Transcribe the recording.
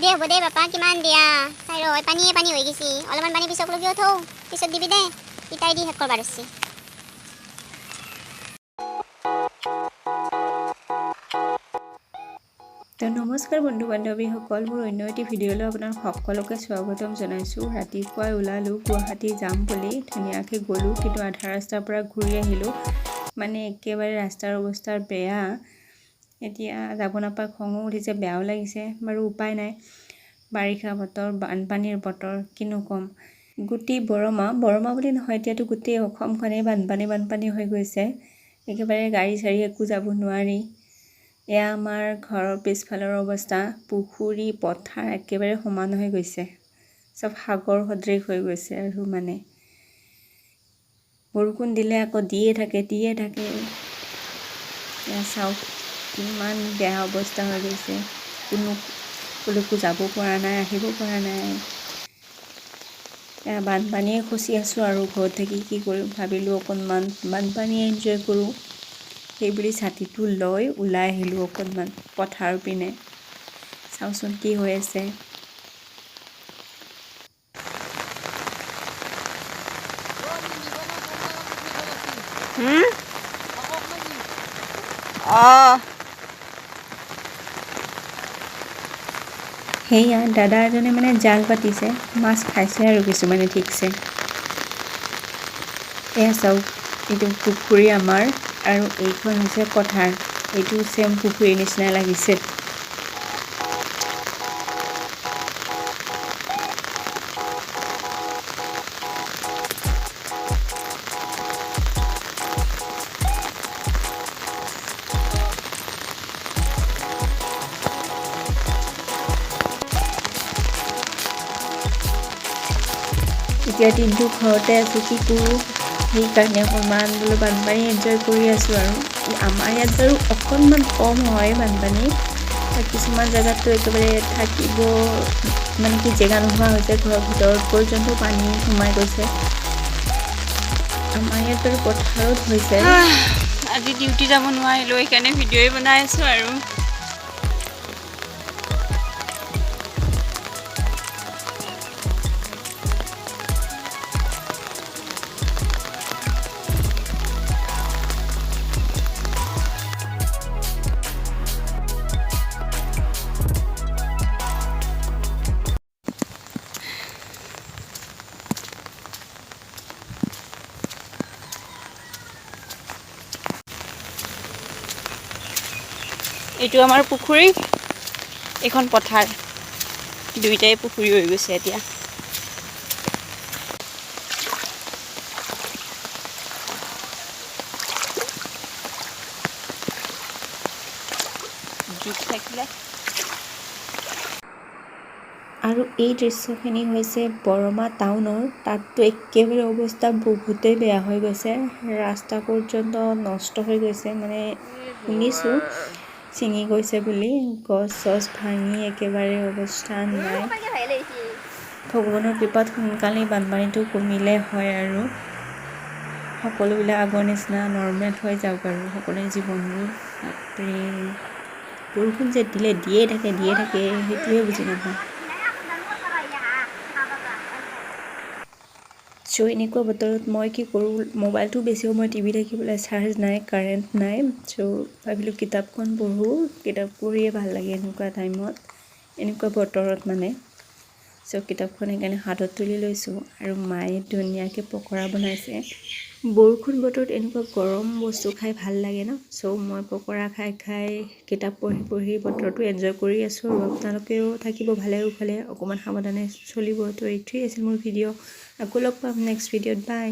দে হ'ব দে বাপা, কিমান দিয়া চাই ৰ, পানীয়ে পানী হৈ গৈছি। অলপমান পানী পিছক লগিও থৌ, পিছত দিবি দে। পিতাই দি শেষ কৰবা ধৰছি। তো নমস্কাৰ বন্ধু বান্ধৱীসকল, মোৰ অন্য এটি ভিডিঅ'লৈ আপোনাক সকলোকে স্বাগতম জনাইছোঁ। ৰাতিপুৱাই ওলালোঁ গুৱাহাটী যাম বুলি, ধুনীয়াকৈ গ'লোঁ, কিন্তু আধা ৰাস্তাৰ পৰা ঘূৰি আহিলোঁ। মানে একেবাৰে ৰাস্তাৰ অৱস্থা বেয়া। এতিয়া যাব নাপাই খঙো উঠিছে, বেয়াও লাগিছে, বাৰু উপায় নাই। বাৰিষা বতৰ, বানপানীৰ বতৰ, কিনো ক'ম। গোটেই বৰমা, বৰমা বুলি নহয়, এতিয়াতো গোটেই অসমখনেই বানপানী বানপানী হৈ গৈছে। একেবাৰে গাড়ী চাড়ী একো যাব নোৱাৰি। এয়া আমাৰ ঘৰৰ পিছফালৰ অৱস্থা, পুখুৰী পথাৰ একেবাৰে সমান হৈ গৈছে, চব সাগৰ সদৃশ হৈ গৈছে। আৰু মানে বৰষুণ দিলে আকৌ দিয়ে থাকে, দিয়ে থাকে। এয়া চাওক কিমান বেয়া অৱস্থা হৈ গৈছে, কোনো ক'লৈকো যাব পৰা নাই, আহিব পৰা নাই। এয়া বানপানীয়ে খচি আছোঁ আৰু ঘৰত থাকি কি কৰিম, ভাবিলোঁ অকণমান বানপানীয়ে এনজয় কৰোঁ। সেইবুলি ছাতিটো লৈ ওলাই আহিলোঁ অকণমান পথাৰৰ পিনে, চাওঁচোন কি হৈ আছে। সেয়া দাদা এজনে মানে জাল পাতিছে, মাছ খাইছে আৰু কিছুমানে ঠিকছে। এয়া চাওক, এইটো পুখুৰী আমাৰ আৰু এইখন হৈছে পথাৰ। এইটো ছেম পুখুৰীৰ নিচিনা লাগিছে। এতিয়া দিনটো ঘৰতে আছোঁ, কি কৰোঁ সেইকাৰণে অকণমান বোলো বানপানী এনজয় কৰি আছোঁ। আৰু আমাৰ ইয়াত বাৰু অকণমান কম হয় বানপানী, কিছুমান জেগাততো একেবাৰে থাকিব মানে কি জেগা নোহোৱা হৈছে, ঘৰৰ ভিতৰত পৰ্যন্ত পানী সোমাই গৈছে। আমাৰ ইয়াত বাৰু পথাৰত হৈছে। আজি ডিউটি যাব নোৱাৰিলোঁ, সেইকাৰণে ভিডিঅ'ই বনাই আছোঁ আৰু। এইটো আমাৰ পুখুৰী, এইখন পথাৰ, দুইটাই পুখুৰী হৈ গৈছে এতিয়া। জোক থাকিলে। আৰু এই দৃশ্যখিনি হৈছে বৰমা টাউনৰ, তাততো একেবাৰে অৱস্থা বহুতেই বেয়া হৈ গৈছে, ৰাস্তা পৰ্যন্ত নষ্ট হৈ গৈছে। মানে শুনিছোঁ ছিঙি গৈছে বুলি, গছ চছ ভাঙি একেবাৰে অৱস্থা নাই। ভগৱানৰ কৃপাত সোনকালেই বানপানীটো কমিলে হয় আৰু সকলোবিলাক আগৰ নিচিনা নৰ্মেল হৈ যাওক আৰু সকলোৰে জীৱনবোৰ। বাপৰে, বৰষুণ যে দিলে দিয়ে থাকে, দিয়ে থাকে, সেইটোৱে বুজি নাপাওঁ। চ' এনেকুৱা বতৰত মই কি কৰোঁ, মোবাইলটো বেছি সময় টিভি থাকিবলৈ চাৰ্জ নাই, কাৰেণ্ট নাই। চ' ভাবিলোঁ কিতাপখন পঢ়োঁ, কিতাপ পঢ়িয়ে ভাল লাগে এনেকুৱা টাইমত, এনেকুৱা বতৰত মানে। চ' কিতাপখন সেইকাৰণে হাতত তুলি লৈছোঁ আৰু মায়ে ধুনীয়াকৈ পকৰা বনাইছে। বৰষুণ বতৰত এনেকুৱা গৰম বস্তু খাই ভাল লাগে ন। চ' মই পকৰা খাই খাই কিতাপ পঢ়ি পঢ়ি বতৰটো এনজয় কৰি আছোঁ আৰু আপোনালোকেও থাকিব ভালে কুশলে, অকণমান সাৱধানে চলিব। তো এইটোৱেই আছিল মোৰ ভিডিঅ', আকৌ লগ পাম নেক্সট ভিডিঅ'ত। বাই।